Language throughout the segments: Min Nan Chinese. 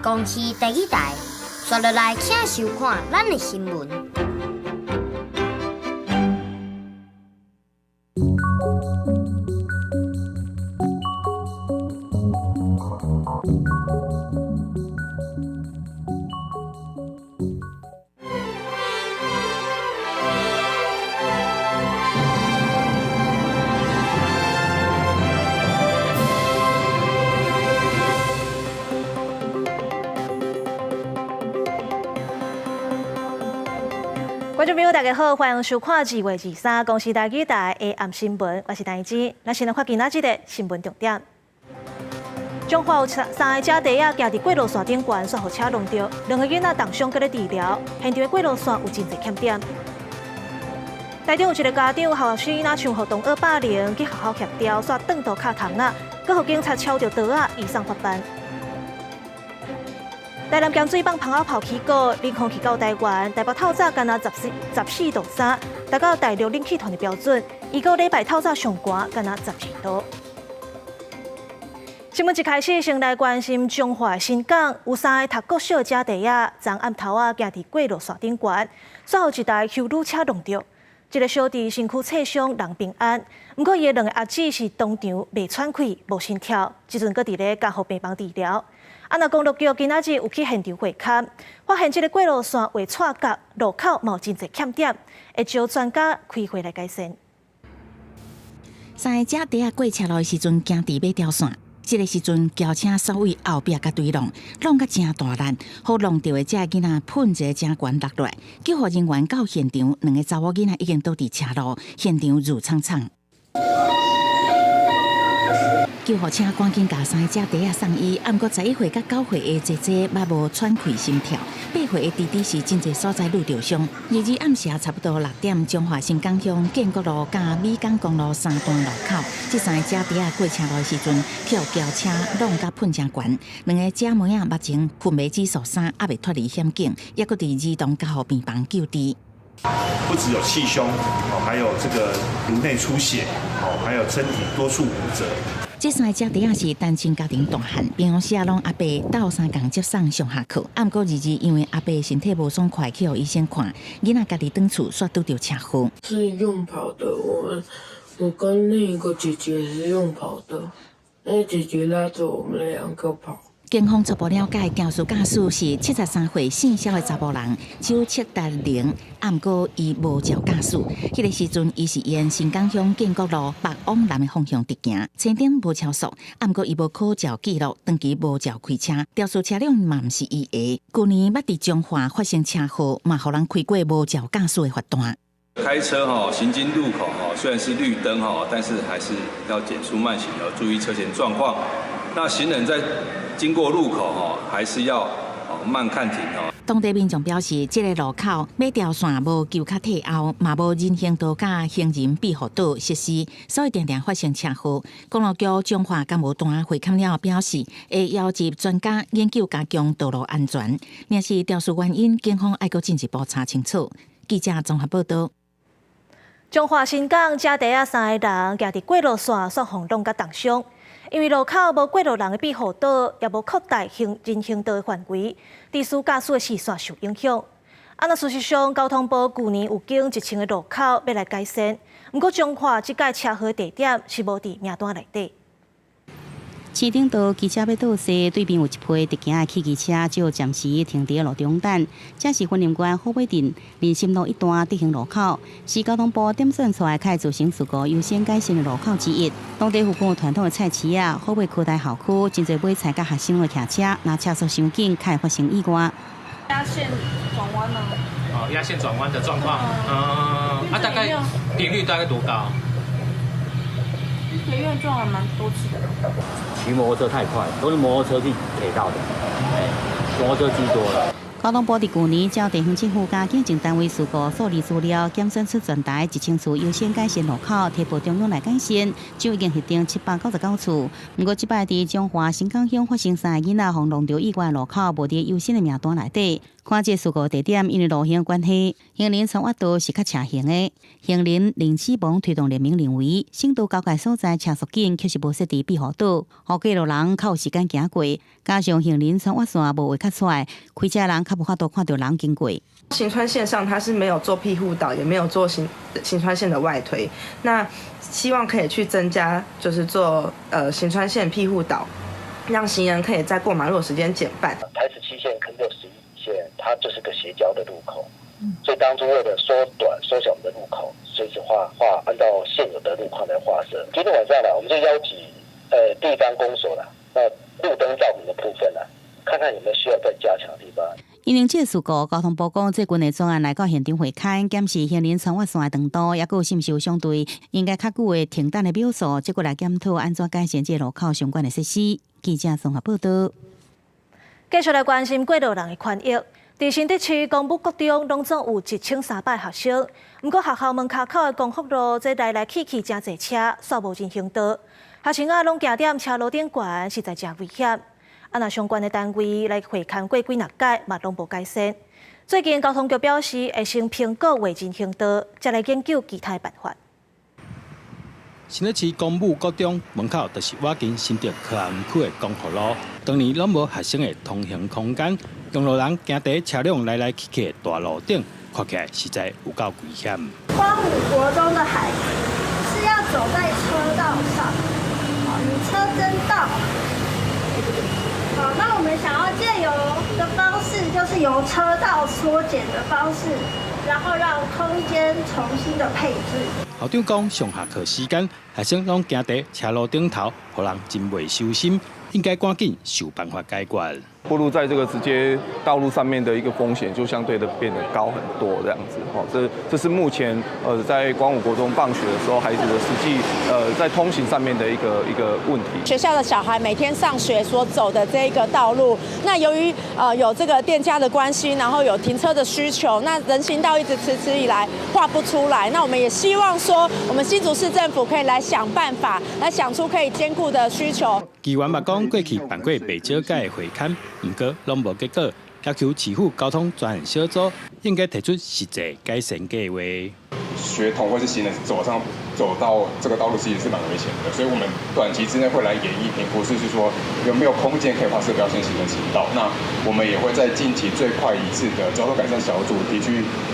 公視第二台，刷落來請收看咱的新聞。觀眾朋友，大家好，歡迎收看2月23公視台語台的暗新聞，我是陳怡。咱先來看今仔日的新聞重點。彰化有三个姐弟仔行佇過路線頂懸，煞予車挵著，兩个囡仔重傷，閣咧治療。現場的過路線有真濟欠點。台中有一个家長，學生若想予同學霸凌去學校協調，煞轉頭敲窗仔，閣予警察抄著刀仔，移送法辦。台南鹹水蠓蜂仔炮起鼓，冷空氣到台灣，台北透早干焦14.3度，達到大陸冷氣團的標準。預估禮拜透早上寒，干焦12度。新聞一開始，先來關心彰化新港有三个讀國小的姐弟仔，昨暗頭仔行佇過路線頂懸，煞予一台休旅車挵著，一个小弟身軀挫傷，人平安。毋過伊的兩个阿姊是當場袂喘氣、無心跳，這陣閣佇咧加護病房治療。啊，若公路局今仔日有去現場會勘，發現這个過路線畫錯角，路口嘛有真濟欠點，會招專家開會來改善。三个姐弟仔過車路的時陣，行佇尾條線。這个時陣，轎車煞對後壁共追挵，挵甲誠大力，予挵著的這个囡仔噴一个誠懸落來。救護人員到現場，兩个查某囡仔已經倒佇車路，現場挐氅氅。救護車趕緊共三个姐弟仔送醫，毋過11歲佮9歲的姐姐捌無喘氣心跳，8歲的弟弟是真濟所在挐著傷。22暗時差不多6點，彰化新港鄉建國路佮美港公路三段路口，這三个姐弟仔過車路的時陣，予轎車挵甲噴誠懸，兩个姐妹仔目前昏迷指數3，猶未脫離險境，猶閣佇兒童加護病房救治。不只有氣胸，哦，還有這個顱內出血，哦，還有身體多處骨折。這三个姐弟仔是單親家庭大漢，平常時啊攏阿爸鬥相共接送上下課。毋過22因為阿爸身體無爽快，去予醫生看，囡仔家己轉厝，煞拄著車禍。是用跑的，我跟另一個姐姐是用跑的，那姐姐拉着我們兩個跑。警方初步了解，肇事駕駛是73歲姓蕭的查埔人周卓達玲，毋過伊無照駕駛。彼个時陣，伊是沿新港鄉建國路北往南的方向直行，車頂無超速，毋過伊無考照記錄，長期無照開車，肇事車輛嘛毋是伊的。舊年捌佇彰化發生車禍，嘛予人開過無照駕駛的罰單。開車吼，行經路口吼，雖然是綠燈吼，但是還是要減速慢行，要注意車前狀況。那行人在經過路口吼，還是要慢看停哦。當地民眾表示，這个路口尾條線無橋跤退後，嘛無人行道佮行人庇護島設施，所以定定發生車禍。公路局彰化幹部團會勘了後表示，會邀集專家研究加強道路安全。若是肇事原因，警方愛閣進一步查清楚。記者綜合報道。彰化新港姐弟仔三个人行佇過路線，煞予挵甲重傷。因為路口無過路人的庇護島，也無擴大行人行道的範圍，致使駕駛的視線受影響。啊，若事實上，交通部舊年有經1000个路口欲來改善，毋過彰化這擺車禍的地點是無佇名單內底。市頂道機車欲倒踅，對面有一批直行的汽機車，只好暫時停佇路中等。這是雲林縣虎尾鎮林森路一段直行路口，是交通部點算出來較會造成事故優先改善的路口之一。當地附近有傳統的菜市仔，虎尾科大校區，真濟買菜佮學生會騎車，若車速傷緊，較會發生意外。壓線轉彎嗎？哦，壓線轉彎的狀況，啊，大概頻率大概多高？醫院撞了蠻多次的。騎摩托車太快，都是摩托車去鐵到的，摩托車居多了。交通部佇舊年照地方政府佮警政單位事故數字資料，檢選出全台1000處優先改善路口，提報中央來改善，就已經核定799處。毋過這擺佇彰化新港鄉發生三个囡仔予弄著意外路口，無佇優先的名單內底。看這事故地點，因為路形關係，行人穿越道是較斜行的。行人林志萌推動聯盟認為，省道交界所在車速緊，確實無設置庇護島，予過路人較有時間行過。加上行人穿越線無畫較出來，開車人較無法度看著人經過。行川線上，它是沒有做庇護島，也沒有做行川線的外推。那希望可以去增加，就是做行川線庇護島，讓行人可以在過馬路的時間減半。台17線跟61線，它就是個斜交的路口，所以當初為了縮短、縮小我們的路口，所以是畫按照現有的路況來劃設。今天晚上呢，我們就邀集地方公所啦，那路燈照明的部分呢，看看有沒有需要再加強的地方。因應這個事故，交通部講最近的專案來到現場會勘，檢視行人穿越線的長度，抑閣有是毋是有相對應該較久的停等的秒數，這個來檢討按怎改善這個路口相關的設施。記者綜合報道。繼續來關心過路人的權益。佇新竹市光武國中，攏總有1300學生。毋過學校門跤口的光復路，這來來去去誠濟車，煞無人行道。學生仔攏行踮車路頂懸，實在誠危險。啊，若相關的單位來會勘過幾若擺，嘛攏無改善。最近交通局表示，會先評估畫人行道，再來研究其他的辦法。新竹市光武國中門口就是倚近新竹科學園區的光復路，當年攏無學生的通行空間，用路人行佇車輛來來去去的大路頂，看起來實在有夠危險。光武國中的孩子是要走在車道上，好，你車真到。好，那我們想要借由的方式，就是由車道縮減的方式，然後讓空間重新的配置。校長講，上下課時間，學生攏行佇車路頂頭，予人真袂收心，應該趕緊想辦法解決。暴露在這個直接道路上面的一個風險就相對的變得高很多，這樣子，哦，這是目前在光武國中放學的時候，孩子的實際在通行上面的一個問題。學校的小孩每天上學所走的這個道路，那由於有這個店家的關係，然後有停車的需求，那人行道一直遲遲以來畫不出來。那我們也希望說，我們新竹市政府可以來想辦法，來想出可以兼顧的需求。議員嘛講，過去辦過袂少屆的會勘，毋過攏無結果，要求市府交通專案小組應該提出實際改善計劃。學童或是行人走到這個道路，其實是蠻危險的，所以我們短期之內會來研議評估，就是說有沒有空間可以劃設標線型人行道。那我們也會在近期最快一次的交通改善小組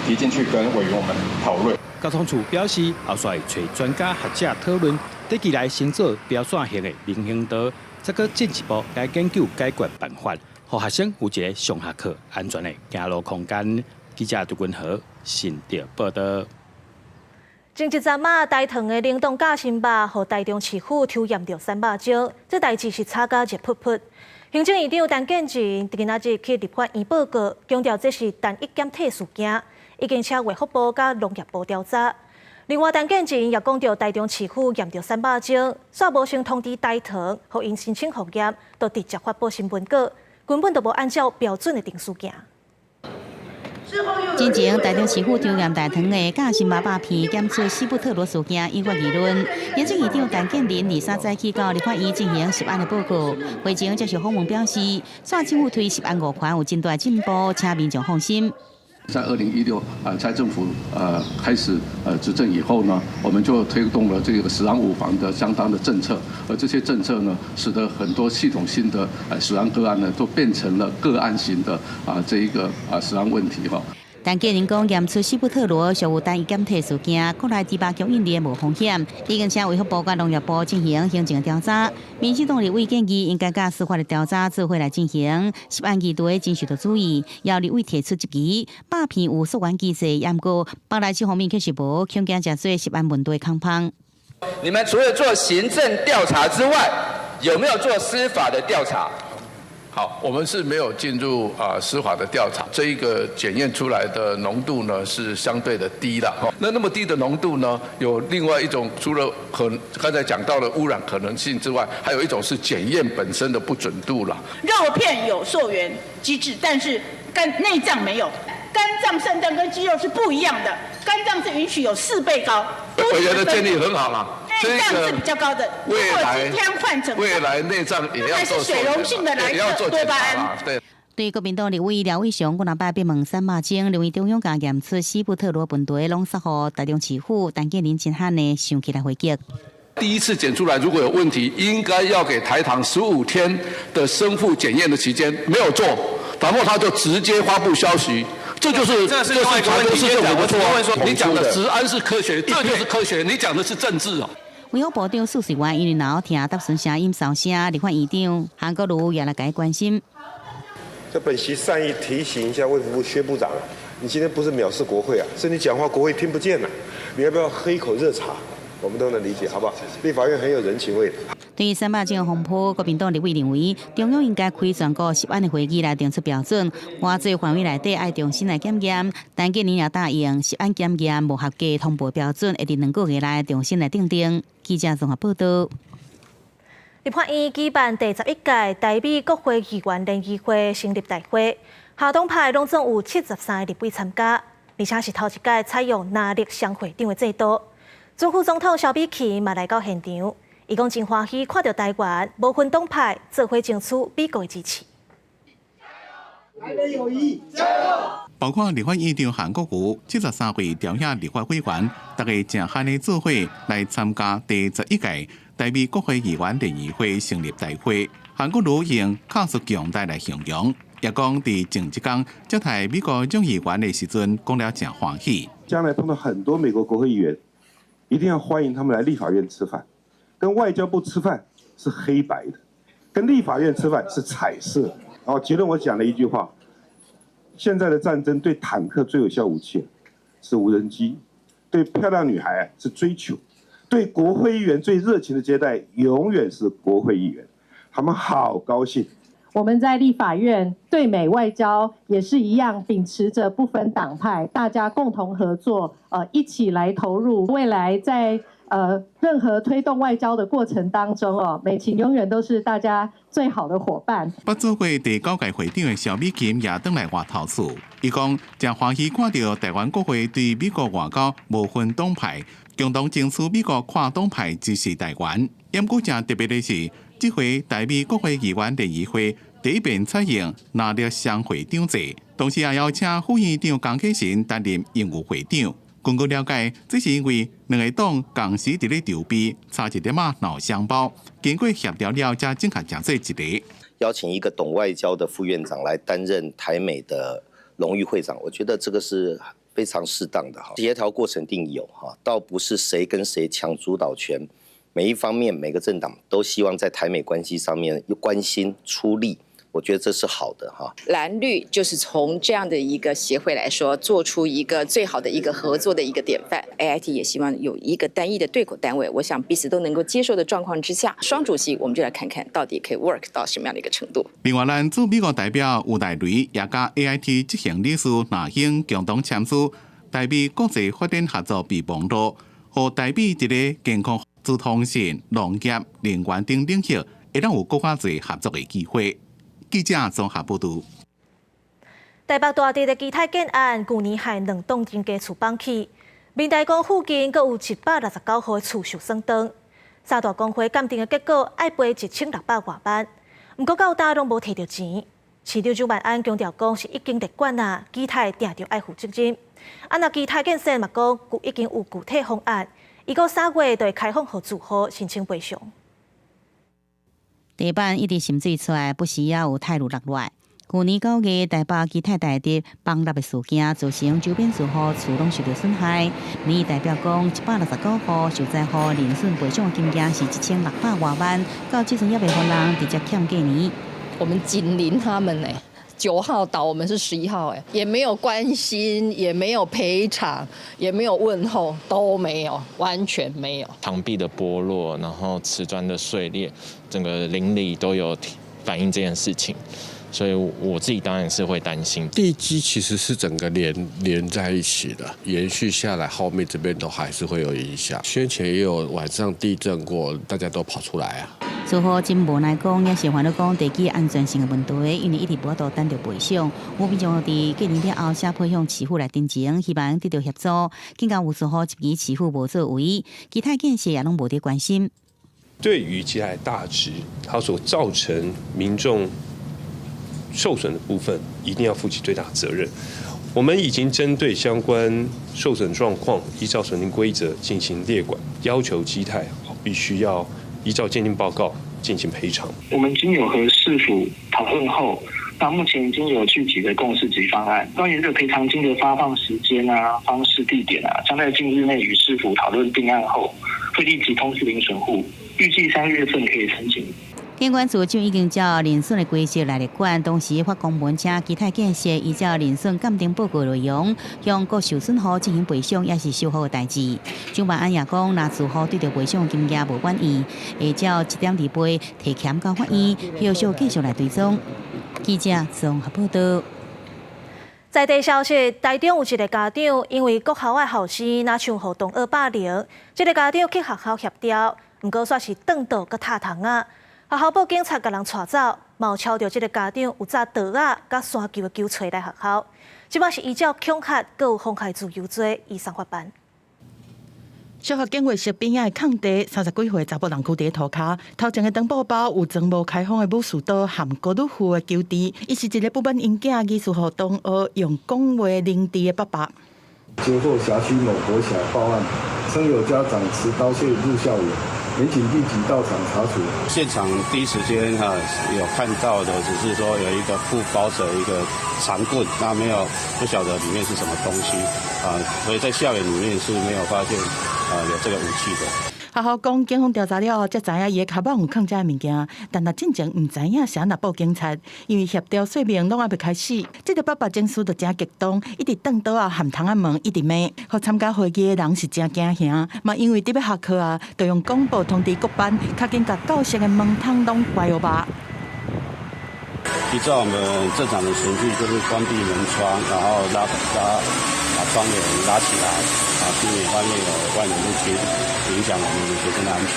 提進去跟委員我們討論。交通處表示，後續會揣專家學者討論，短期內先做標線型的人行道，再閣進一步來研究解決辦法，予學生有一個上下課安全的行路空間。記者杜君和新竹報道。前一陣仔，大糖的冷凍夾心肉，予台中市府抽驗著三肉精，這代誌是炒甲熱噗噗。行政院長陳建仁今仔日去立法院報告，強調這是單一檢體事件，已經請衛福部佮農業部調查。另外，陳建仁也講著台中市府驗著三肉精，煞無先通知台糖，予𪜶申請復驗，就直接發布新聞稿，根本就無按照標準的程序行。之前台中市府抽驗大糖的夾心肉肉片檢出西布特羅事件引發議論。行政院長陳建仁23早起到立法院進行食安的報告，會前接受訪問表示，煞政府推食安五環有真大進步，請民眾放心。在2016啊，蔡政府開始執政以後呢，我們就推動了這個食安五防的相當的政策，而這些政策呢，使得很多系統性的食安個案呢，都變成了個案型的啊這一個啊食安問題哈。陳建仁講，驗出西布特羅屬於單一檢體事件，國內豬肉供應鏈無風險，已經請衛福部佮農業部進行行政調查。民進黨立委建議應該佮司法的調查做伙來進行，食安議題真受到注意。有立委提出質疑，肉片有溯源機制，毋過腹內這方面確實無，恐驚成做食安問題空芳。你們除了做行政調查之外，有沒有做司法的調查？好，我們是沒有進入啊司法的調查，這一個檢驗出來的濃度呢是相對的低了。那麼低的濃度呢，有另外一種，除了可剛才講到的污染可能性之外，還有一種是檢驗本身的不準度了。肉片有溯源機制，但是肝內臟沒有，肝臟、腎臟跟肌肉是不一樣的，肝臟是允許有4倍高。我覺得建議很好啦，內臟是比較高的。未來今天換成未來內臟也要做水溶性的來測多巴胺。對。對國民黨立委廖偉雄，過兩擺被問三肉精，認為中央共驗出西布特羅問題，攏煞予台中市府陳建仁真罕的想起來回擊。第一次檢出來如果有問題，應該要給台糖15天的生復檢驗的期間，沒有做，然後他就直接發布消息，這就是這是另外一個問題。這是政府的錯。你講的食安是科學，這就是科學；你講的是政治哦。衛福部長蘇瑞元因為腦聽答詢聲音哨聲，立法院長韓國瑜也來共伊關心。這本席善意提醒一下衛福部薛部長，你今天不是藐視國會啊，是你講話國會聽不見了，你要不要喝一口熱茶？我們都能理解，好不好？立法院很有人情味。對於三肉精風波，國民黨立委認為中央應該開全國食安的會議來定出標準，外濟範圍內底愛重新來檢驗。陳建仁也答應食安檢驗無合格通報標準，會佇2個月內重新來訂定。記者綜合報道。立法院舉辦第11屆台美國會議員聯誼會成立大會，跨黨派攏總有73個立委參加，而且是頭一屆採用藍綠雙會長的制度。前副總統蕭美琴嘛來到現場，伊講真歡喜看著台灣無分黨派做伙爭取美國的支持。台美友誼，加油！包括立法院長韓國瑜、73位朝野立法委員，大家誠罕的做伙來參加第11屆台美國會議員聯誼會成立大會。韓國瑜用卡數強大來形容，也講佇前一工接待美國眾議員的時陣，講了誠歡喜。將來碰到很多美國國會議員，一定要歡迎他們來立法院吃飯。跟外交部吃飯是黑白的，跟立法院吃飯是彩色。然後結論我講了一句話：現在的戰爭對坦克最有效武器是無人機，對漂亮女孩是追求，對國會議員最熱情的接待永遠是國會議員，他們好高興。我們在立法院對美外交也是一樣，秉持着不分黨派，大家共同合作，一起來投入未來在任何推動外交的過程當中哦，美琴永遠都是大家最好的夥伴。捌做過第九屆會長的蕭美琴也轉來話頭厝，伊講誠歡喜看著台灣國會對美國外交無分黨派，共同爭取美國跨黨派支持台灣。毋過誠特別的是，這回台美國會議員聯誼會第一遍採用藍綠雙會長制，同時也邀請副院長江啟臣擔任榮譽會長。根據了解，這是因為兩個黨仝時佇咧籌備，差一點仔鬧雙胞，經過協調了，才整合成做一個。邀請一個懂外交的副院長來擔任台美的榮譽會長，我覺得這個是非常適當的哈。協調過程定有哈，倒不是誰跟誰搶主導權，每一方面每個政黨都希望在台美關係上面有關心出力。我覺得這是好的哈。藍綠就是從這樣的一個協會來說，做出一個最好的一個合作的一個典範。AIT 也希望有一個單一的對口單位，我想彼此都能夠接受的狀況之下，雙主席我們就來看看到底可以 work 到什麼樣的一個程度。另外，咱駐美國代表吳大雷也佮 AIT 執行理事那英共同簽署台美國際發展合作備忘錄，予台美佇咧健康、資通訊、農業、能源等領域，會當有閣較濟合作的機會。記者綜合報導。台北大直的基泰建案，舊年害兩棟真低厝崩去，明大宮附近閣有169戶的厝受損斷。三大公會鑑定的結果，愛賠1600外萬，毋過到今攏無提著錢。市長蔣萬安強調講是已經列管啊，基泰定著愛負責任。啊，若基泰建設嘛講，已經有具體方案，伊講3月就會開放予住戶申請賠償。地板一直滲水出來，不時也有苔蘆落來。舊年9月，台北基泰大直崩塌的事件，造成周邊住戶厝攏受著損害。民意代表講，169戶受災戶人損賠償金額是1600外萬，到這陣猶未予人直接欠價呢。我們緊鄰他們呢，9號倒，我們是11號，哎，也沒有關心，也沒有賠償，也沒有問候，都沒有，完全沒有。牆壁的剝落，然後瓷磚的碎裂，整個鄰里都有反映這件事情。所以我自己當然是會擔心。地基其實是整個連在一起的，延續下來，後面這邊都還是會有影響。先前也有晚上地震過，大家都跑出來啊。似乎真無奈講，也是煩惱講地基安全性的問題，因為一直無法度等著賠償。有民眾佇過年了後寫批向市府來陳情，希望得到協助。更加有似乎一支市府無作為，其他建設也攏無佇關心。對於基泰大直，它所造成民眾受損的部分，一定要負起最大責任。我們已經針對相關受損狀況，依照審定規則進行列管，要求基泰必須要依照鑑定報告進行賠償。我們經有和市府討論後，那目前已經有具體的共識及方案。關於這個賠償金的發放時間啊、方式、地點啊，將在近日內與市府討論定案後，會立即通知零損戶，預計3月份可以申請。警管處就已經照鄰損的規則來列管，同時發公文請基泰建設依照鄰損鑑定報告內容，向各受損戶進行賠償，也是修復的代誌。蔣萬安也講，若住戶對著賠償金額無滿意，會照7.28提函到法院，後續繼續來追蹤。記者綜合報道。在地消息，台中有一個家長因為國校的學生若像予同學霸凌，這個家長去學校協調，毋過煞是轉桌閣踢窗仔。學校報警察共人帶走，嘛有抄著這個家長有紮刀仔佮山球的球槌來學校。這擺是依照恐嚇閣有妨害自由罪，移送法辦。小學警衛室邊仔的空地，30幾歲查埔人踞佇塗跤，頭前的帆布包有裝無開封的武士刀和高爾夫的球槌。伊是一個不滿𪜶囝疑似予同學用講話凌遲的爸爸。接獲轄區某國小報案，稱有家長持刀械入校園。民警立即到場查處。現場第一時間哈有看到的，只是說有一個布包着一個長棍，那沒有不曉得裡面是什麼東西啊，所以在校園裡面是沒有發現啊有這個武器的。學校講，警方調查了後，才知影伊的跤蠓有囥這个物件，但若進前毋知影是按怎報警察，因為協調說明攏猶未開始。這個爸爸情緒就誠激動，一直轉桌仔和窗仔門，一直罵，予參加會議的人是誠驚嚇。嘛因為佇欲下課啊，就用廣播通知各班，較緊共教室的門窗攏關予吧。依照我們正常的程序，就是關閉門窗，然後拉拉把窗簾拉起來，啊，避免外面有外人入侵，影響我們學生的安全。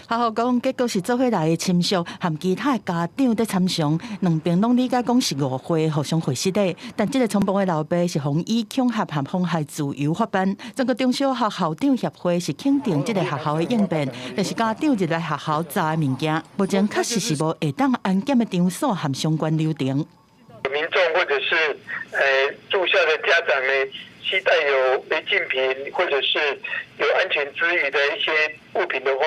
學校講，結果是做伙來的親屬和其他的家長佇參詳，兩邊攏理解講是誤會，互相會失禮。但這個衝動的老爸是予以恐嚇和妨害自由法辦。全國中小學校長協會是肯定這個學校的應變，但是家長入來學校查的物件，目前確實是無會當安檢的場所和相關流程。民眾或者是住校的家長呢，攜帶有違禁品或者是有安全之虞的一些物品的話，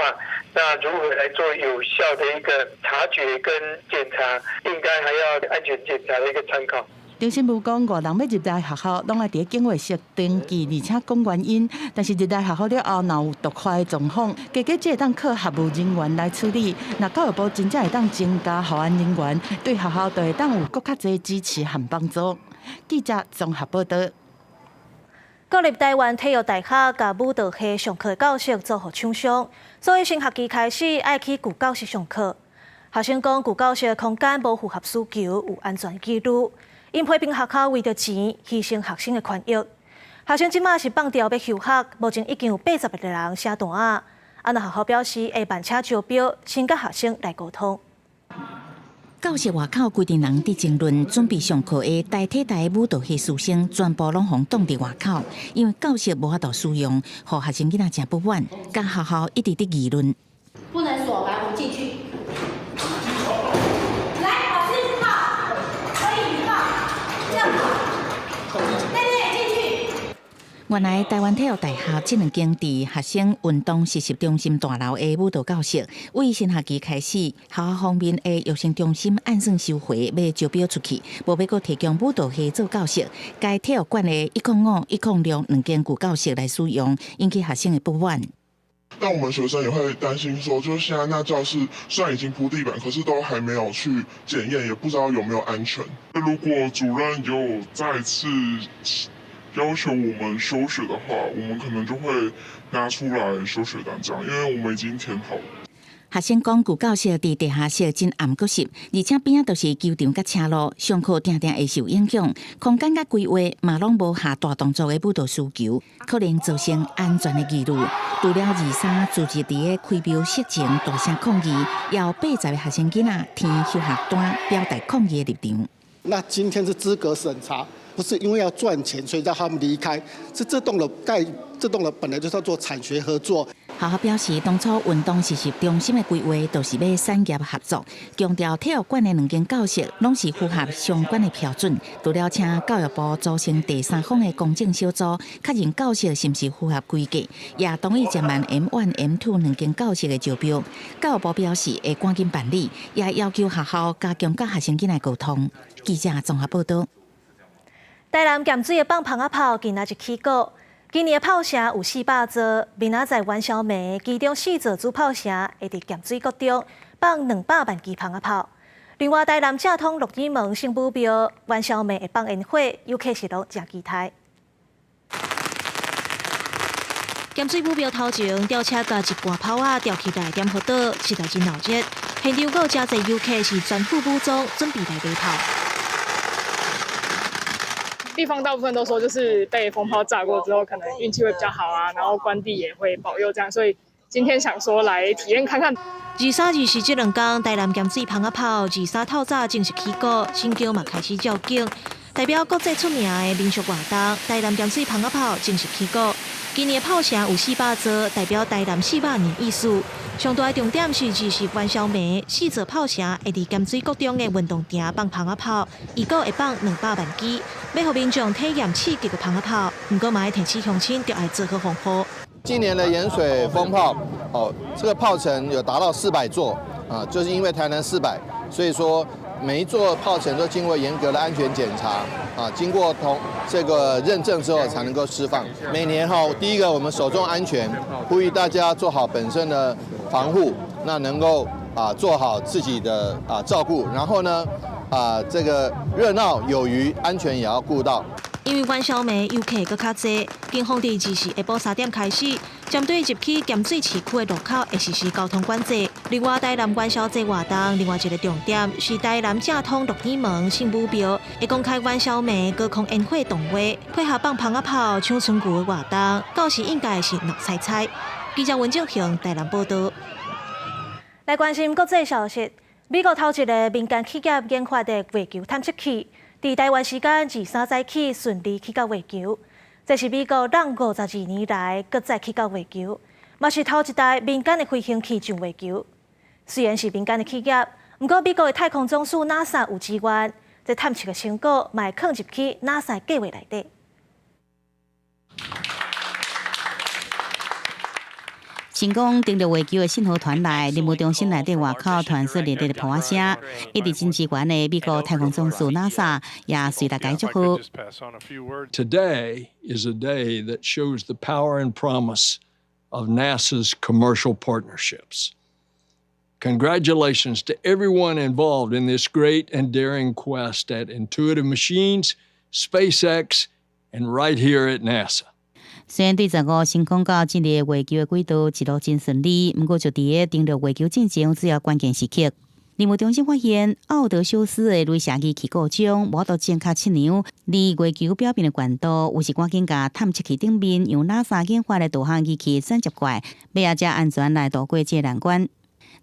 那如何來做有效的一個察覺跟檢查？應該還要安全檢查的一個參考。張新武講，外人欲入來學校，攏愛佇警衛室登記，而且講原因。但是入來學校了後，若有突發的狀況，加加只會當靠學務人員來處理。若教育部真正會當增加校安人員，對學校就會當有閣較濟支持和幫助。記者綜合報道。國立臺灣體育大學共舞蹈系上課的教室遭予搶傷，所以新學期開始愛去舊教室上課。學生講舊教室的空間無符合需求，有安全疑慮。𪜶批評學校為著錢犧牲學生的權益。學生這馬是放調欲休學，目前已經有80個人寫單仔。啊，若學校表示會慢車招標，先佮學生來溝通。教室外口規陣人佇爭論，準備上課的台體大舞蹈系師生全部攏予擋佇外口，因為教室無法度使用，予學生囡仔誠不滿，佮學校一直佇議論。不能鎖，來，我們進去。來，老師好，可以放，這樣好，對對，進去。原來臺灣體育大學這兩間佇學生運動實習中心大樓的舞蹈教室，對新學期開始，學校方面的育成中心按算收回，欲招標出去，無欲閣提供舞蹈系做教室，改體育館的105、106兩間舊教室來使用，引起學生的不滿。但我們學生也會擔心說，就是現在那教室雖然已經鋪地板，可是都還沒有去檢驗，也不知道有沒有安全。如果主任有再次要求我們休學的話，我們可能就會拿出來休學單張，因為我們已經填好了。學生講舊教室佇地下室真暗閣濕，而且邊仔都是球場佮車路，上課定定會受影響。空間佮規劃嘛攏無下大動作的舞蹈需求，可能造成安全的疑慮。除了23組織佇咧開標室前大聲抗議，也有80個學生囡仔填休學單表達抗議的立場。那今天是資格審查，不是因為要賺錢，所以讓他們離開。是這棟樓蓋，這棟樓本來就是要做產學合作。學校表示，當初運動實習中心的規劃就是欲產業合作，強調體育館的兩間教室攏是符合相關的標準。除了請教育部組成第三方的公證小組，確認教室是毋是符合規格，也同意減慢 M1、M2 兩間教室的招標。教育部表示會趕緊辦理，也要求學校加強佮學生囡仔溝通。記者綜合報道。台南鹹水的放蜂仔炮今仔日起鼓。今年的炮城有400座，明仔載元宵暝，其中四座主炮城會佇鹹水國中放200萬支蜂仔炮。另外，台南正統鹿耳門聖母廟元宵暝會放煙火，遊客是攏誠期待。鹹水母廟頭前吊車共一罐炮仔吊起來點火桌，實在真鬧熱。現場閣有誠濟遊客是全副武裝，準備來買炮。地方大部分都說，就是被蜂炮炸過之後，可能運氣會比較好啊，然後關帝也會保佑這樣，所以今天想說來體驗看看。23、24這兩天，台南鹹水蜂仔炮23透早正式起鼓，新橋嘛開始照景。代表國際出名的民俗活動，台南鹹水蜂仔炮正式起鼓。今年的炮城有400座，代表台南400年意思。上大的重點是24元宵暝，四座炮城會佇鹹水國中的運動場放蜂仔炮，預估會放200萬支，欲予民眾體驗刺激的蜂仔炮。毋過嘛愛提醒鄉親，著愛做好防護。今年的鹽水蜂炮，哦，這個炮城有達到400座啊，就是因為台南四百，所以說每一座炮城都經過嚴格的安全檢查，啊，經過同這個認證之後才能夠釋放。每年哈，第一個我們首重安全，呼籲大家做好本身的防護，那能夠啊做好自己的啊照顧，然後呢啊這個熱鬧有餘，安全也要顧到。因為元宵暝遊客閣較濟，警方佇24下晡3點開始，針對入去鹹水市區的路口會實施交通管制。另外，台南元宵節活動另外一個重點是台南正統鹿耳門聖母廟會公開元宵暝高空煙火動畫，配合放蜂仔炮、搶春牛的活動，到時應該是鬧彩彩。記者文正雄台南報道。來關心國際消息，美國頭一个民間企業研發的月球探測器，佇台灣時間23早起順利去到月球，這是美國人52年來閣再去到月球，嘛是頭一台民間的飛行器上月球。雖然是民間的企業，毋過美國的太空總署 NASA 有支援，這探測的成果嘛會囥入去 NASA 計劃內底。成功登陸月球的信號團來，任務中心內底外口傳出熱烈的炮仔聲，一直真支援的美國太空總署 NASA 也隨大家祝賀。 Today is a day that shows the power and promise of NASA's commercial partnerships. Congratulations to everyone involved in this great and daring quest at Intuitive Machines, SpaceX, and right here at NASA. 雖然對15成功到進入月球的軌道一路真順利，毋過就佇咧登陸月球進前主要關鍵時刻，任務中心發現奧德修斯的鐳射儀器故障，無法度正確測量離月球表面的懸度，於是趕緊共探測器頂面用 NASA 研發的導航儀器轉接過來，欲按遮安全來渡過這個難關。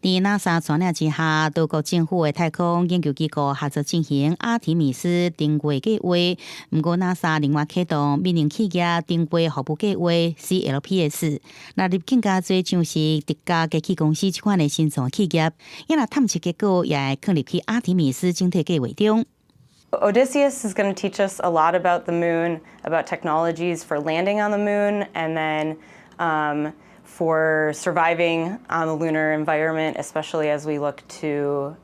佇 NASA 帶領之下，多國政府的太空研究機構合作進行阿提米斯登月計劃。毋過 NASA 另外啟動民營企業登月服務計劃 CLPS，納入更加濟像是德加機器公司這款的新創企業，伊若探測結果也會放入去阿提米斯整體計劃中。 Odysseus is going to teach us a lot about the moon, about technologies for landing on the moon, and then for surviving on the lunar environment, especially as we look to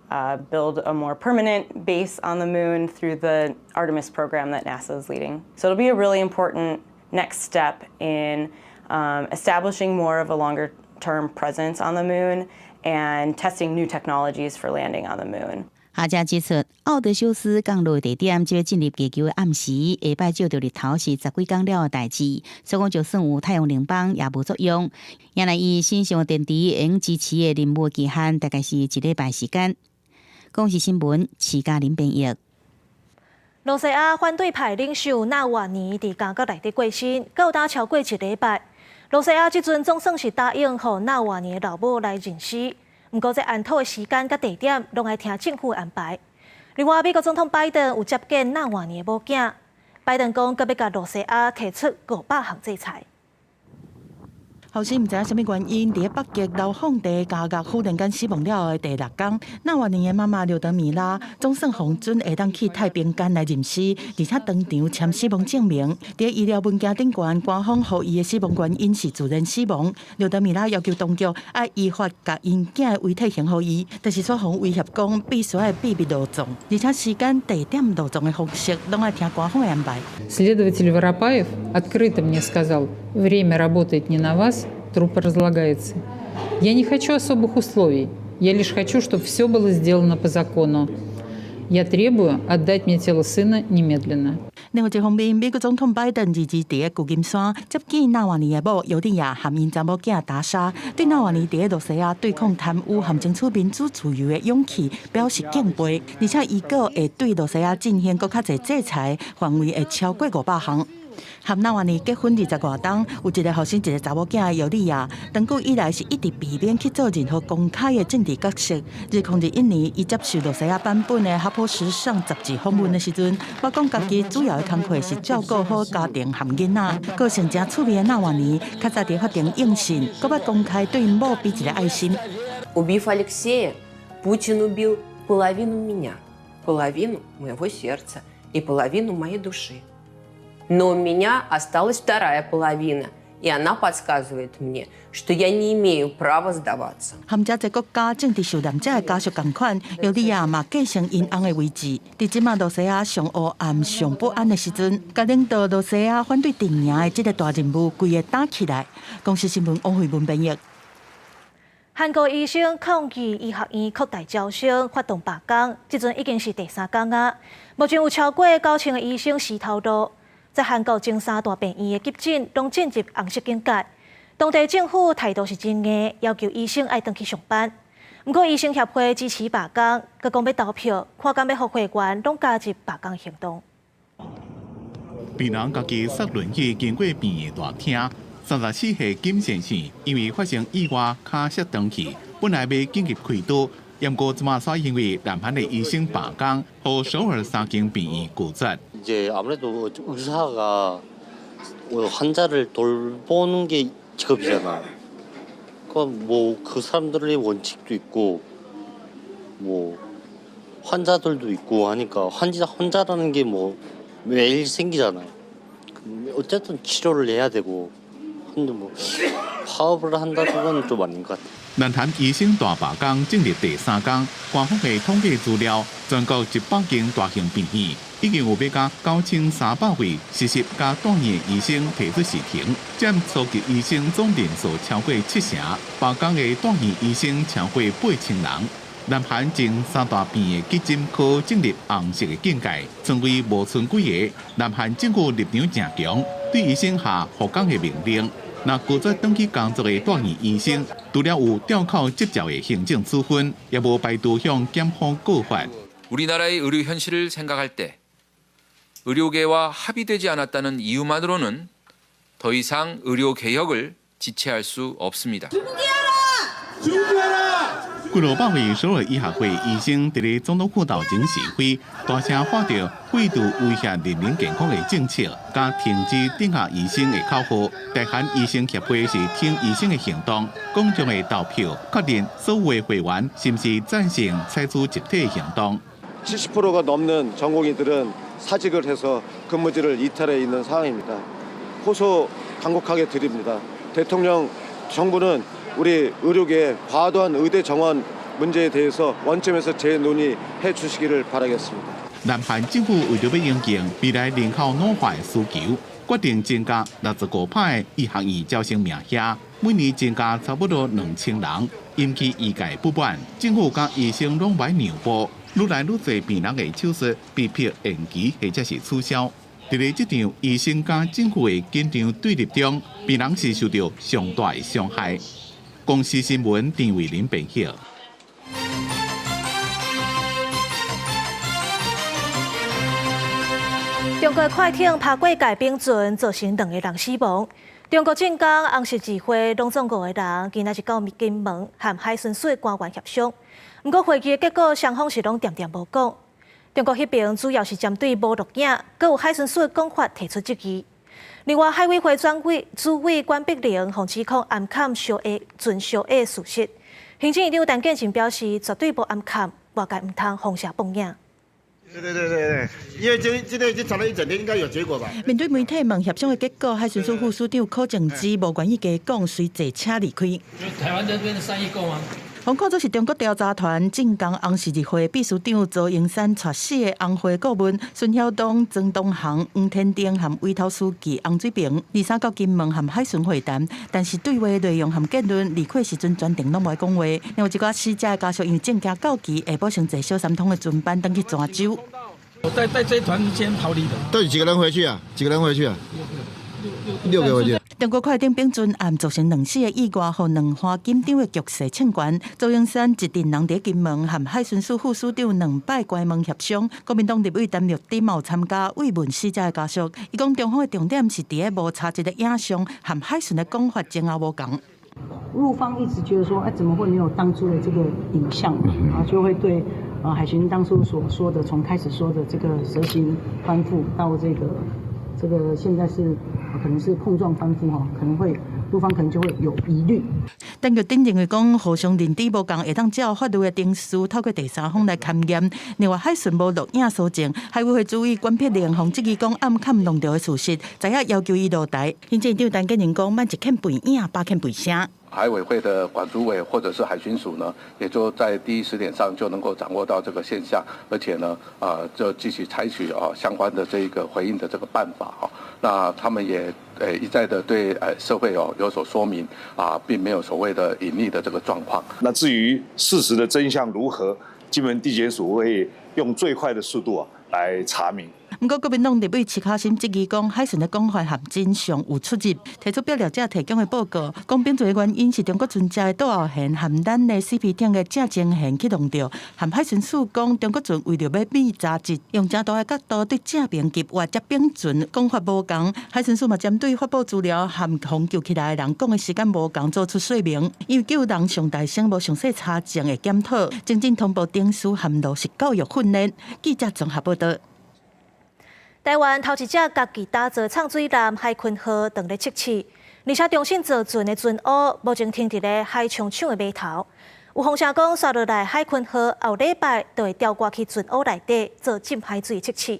build a more permanent base on the moon through the Artemis program that NASA is leading. So it'll be a really important next step in establishing more of a longer term presence on the moon and testing new technologies for landing on the moon. 學者指出，奧德修斯降落地點就欲進入地球的暗時，下擺照著日頭是十幾工了的代誌，所以講就算有太陽能板也無作用。原來伊身上電池會用支持的任務期限大概是一禮拜時間。公視新聞，徐嘉玲編譯。羅西亞反對派領袖納瓦尼佇監獄內底過身，到今超過一禮拜。羅西亞這陣總算是答應予納瓦尼的老母來認屍。毋過，這安妥的時間佮地點，攏愛聽政府安排。另外，美國總統拜登有接見納瓦尼的某囝，拜登講，閣欲共羅西亞提出500項制裁。予生毋知影啥物原因，佇咧北極流放地監獄忽然間死亡了的第六工，納瓦尼的媽媽劉德米拉總算獲准會當去太平間來認屍，而且當場簽死亡證明。佇醫療文件頂懸，官方予伊的死亡原因是自然死亡。劉德米拉要求當局愛依法共𪜶囝的遺體還予伊，但是卻予威脅講必須愛秘密落葬，而且時間、地點落葬的方式攏愛聽官方的安排。 Следователь Воропаев открыто мне сказал: время работает не на вас, труп разлагается. Я не хочу особых условий, я лишь хочу, чтобы все было сделано по закону. Я требую отдать мне тело сына немедленно. 另外一方面，美國總統拜登二二佇咧舊金山接見納瓦尼的某尤利亞和𪜶查某囝達莎，對納瓦尼佇咧羅西亞對抗貪污和爭取民主自由的勇氣表示敬佩，而且伊閣會對羅西亞進行閣較濟制裁，範圍會超過500項。和納瓦尼結婚20外冬，有一個予生一個查某囝的尤利亞，長久以來是一直避免去做任何公開的政治角色。2021年，伊接受羅西亞版本的《哈珀時尚》雜誌訪問的時陣，捌講家己主要的工課是照顧好家庭和囡仔。個性誠趣味的納瓦尼，較早佇法庭應訊，閣捌公開對某比一個愛心。 Убив Алексея, Путин убил половину меня, половину моего сердца и половину моей души. Но у меня осталась вторая половина, и она подсказывает мне, что я не имею права сдаваться. 和遮濟國家政治受難者的家屬仝款，尤利亞嘛繼承𪜶翁的位置。佇這馬羅西亞上黑暗、上不安的時陣，共領導羅西亞反對陣營的這個大人物，規个打起來。公視新聞王慧文編譯。韓國醫生抗議醫學院擴大招生，發動罷工，這陣已經是第三工啊。目前有超過9000個醫生死頭路。在韓國前三大病院的急診攏進入紅色警戒，當地政府態度是真硬，要求醫生愛轉去上班。毋過醫生協會支持罷工，閣講欲投票，看敢欲予會員攏加入罷工行動。病人家己坐輪椅經過病院大廳，34歲金先生因為發生意外，跤摔斷去，本來欲緊急開刀，毋過這馬煞因為南韓的醫生罷工，予首爾三間病院拒絕。 이제 아무래도 의사가 환자를 돌보는 게 직업이잖아. 그럼 뭐 그 사람들의 원칙도 있고 뭐 환자들도 있고 하니까 환자 환자라는 게 뭐 매일 생기잖아. 어쨌든 치료를 해야 되고 근데 뭐 파업을 한다는 건 좀 아닌 것 같아. 南韓醫生大罷工進入第三工，官方的統計資料，全國100間大型病院已經有欲加9300位實習佮住院醫生提出辭呈，佔初級醫生總人數超過七成，罷工的住院醫生超過8000人。南韓前三大病院的急診科進入紅色的警戒，床位無賰幾个。南韓政府立場誠強，對醫生下復工的命令。若拒絕轉去工作的住院醫生，除了有吊扣執照的行政處分，也無排除向檢方告發。 우리나라의 의료 현실을 생각할 때 의료계와 합의되지 않았다는 이유만으로는 더 이상 의료 개혁을 지체할 수 없습니다. 幾落百位首爾醫學會醫生佇咧總統府頭前示威，大聲喊著廢除威脅人民健康的政策，佮停止鎮壓醫生的口號。大韓醫生協會是挺醫生的行動，公眾會投票確認所有的會員是毋是贊成採取集體行動。 70%가 넘는 전공의들은 사직을 해서 근무지를 이탈해 있는 상황입니다. 호소 간곡하게 드립니다. 대통령 정부는 우리 의료계의 과도한 의대 정원 문제에 대해서 원점에서 재논의해 주시기를 바라겠습니다. 南韓政府為著欲應應未來人口老化的需求，決定增加65%的醫學院招生名額，每年增加差不多2000人，引起醫界不滿。政府佮醫生攏欲讓步，愈來愈濟病人的手術被迫延期或者是取消。佇咧這場醫生佮政府的緊張對立中，病人是受著上大的傷害。公視新聞陳慧琳編譯。中國快艇拍過界冰船，造成兩個人死亡。中國浙江紅十字會攏總五個人，今仔日到金門和海巡署官員協商。毋過會議的結果，雙方是攏恬恬無講。中國彼邊主要是針對無錄影，閣有海巡署的講法提出質疑。另外，海委會專委主委管碧玲予指控暗崁燒下船燒下事實。行政院長陳建仁表示，絕對無暗崁，外界毋通封殺報影。對對對對，因為這這已經吵了一整天，應該有結果吧？面對媒體問協商的結果，海巡署副署長柯正之無願意加講，隨坐車離開。就台灣這邊的善意夠嗎？予看做是中國調查團浙江紅十字會秘書長曹英山帶四个紅會顧問孫曉東、曾東航、黃天定和委託書記洪水平，23到金門和海巡會談，但是對話內容和結論離開時陣全程攏無講話。另外一寡死者的家屬因為證件到期，下晡先坐小三通的船班轉去泉州。我帶帶這團先逃離的。到底幾個人回去啊？幾個人回去啊？六個回去。中國快艇冰船案造成兩死的意外，予兩岸緊張的局勢衝懸。曹英山一陣人佇金門和海巡署副署長兩擺關門協商，國民黨立委陳玉珍嘛有參加慰問死者的家屬。伊講中方的重點是佇咧無查證的影像和海巡的講法前後無仝。陸方一直覺得說，哎，怎麼會沒有當初的這個影像啊？就會對海巡當初所說的，從開始說的這個蛇形翻覆到這個現在是可能是碰撞翻覆哈，可能會陸方可能就會有疑慮。陳玉珍認為講，互相認知無仝，會當照法律的程序，透過第三方來勘驗。另外，海巡無錄影搜證，海委會主委管碧玲予質疑講暗崁弄著的事實，知影要求伊落台。行政院長陳建仁講，莫一欠背影，百欠背聲。海委會的管主委或者是海巡署呢，也就在第一時點上就能夠掌握到這個現象，而且呢，就繼續採取相關的這一個回應的這個辦法哈。那他們也一再的對社會有所說明啊，並沒有所謂的隱匿的這個狀況。那至於事實的真相如何，金門地檢署會用最快的速度來查明。毋過，國民黨立委徐巧芯質疑講，海巡的講法和真相有出入，提出表列者提供的報告，講冰船的原因是中國船隻的倒後舷和咱的死皮艇的正前舷去弄著，和海巡署講，中國船為著欲避查緝，用誠大的角度對正爿急彎才冰船，講法無仝。海巡署嘛針對發布資料和予救起來的人講的時間無仝做出說明，因為救人上大聲無詳細查證的檢討，精進通報程序和落實教育訓練。記者綜合報導。台灣頭一隻家己打造藏水艦海鯤號當咧測試，而且中信造船的船塢目前停佇咧海昌廠的碼頭。有風聲講，紲落來海鯤號後禮拜就會調掛去船塢內底做浸海水測試。